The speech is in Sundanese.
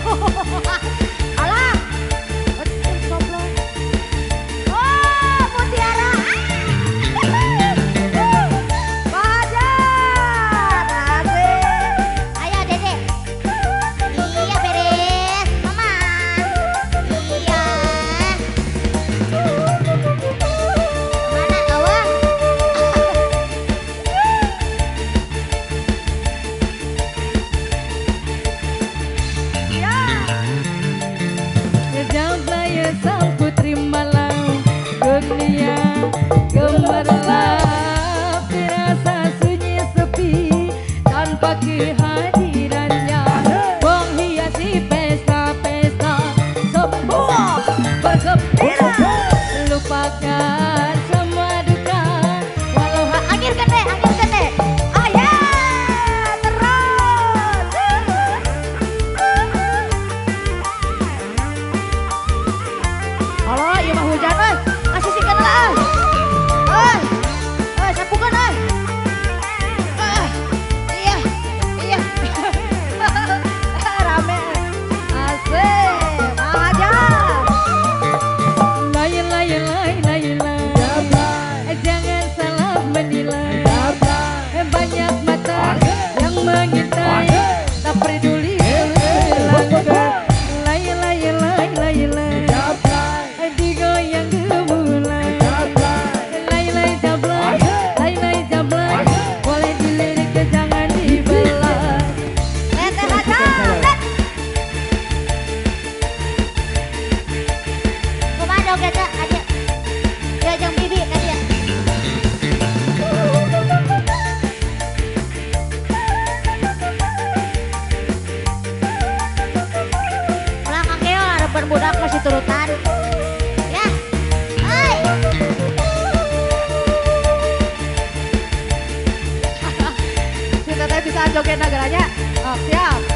Alah. Oh, Mutiara. Pajar. Asik. Ayo Dede. Iya beres, Mama. Iya. Mana awang? Ya. Jablay sang putri malam, dunia gemerlap, terasa sunyi sepi tanpa kehadirannya. Menghiasi pesta-pesta, semua bergembira, lupakan semua duka. Walau Angirkan deh, angirkan deh. Ayo terus. Halo, ieu mah hujan euy. Kasisikeun lah euy. Euy. Euy, sapukeun euy. Iya, iya. Rame. Asik. Aja. Lay lay lay lay lay, jangan salah menilai. Banyak mata yang mengintai, tak peduli langkah. Lay lay lay lay lay, digoyang gemulai. Lay lay jablay, lay lay jablay, boleh dilirik jangan dibelah. Teteh hajat. Kumaha dong eta aja. Ya jeung bibi ka dia. Ulah kakeo harapan budak masih turutan. Ya. Hai. Si teteh bisa joget nagaranya. Oh, siap.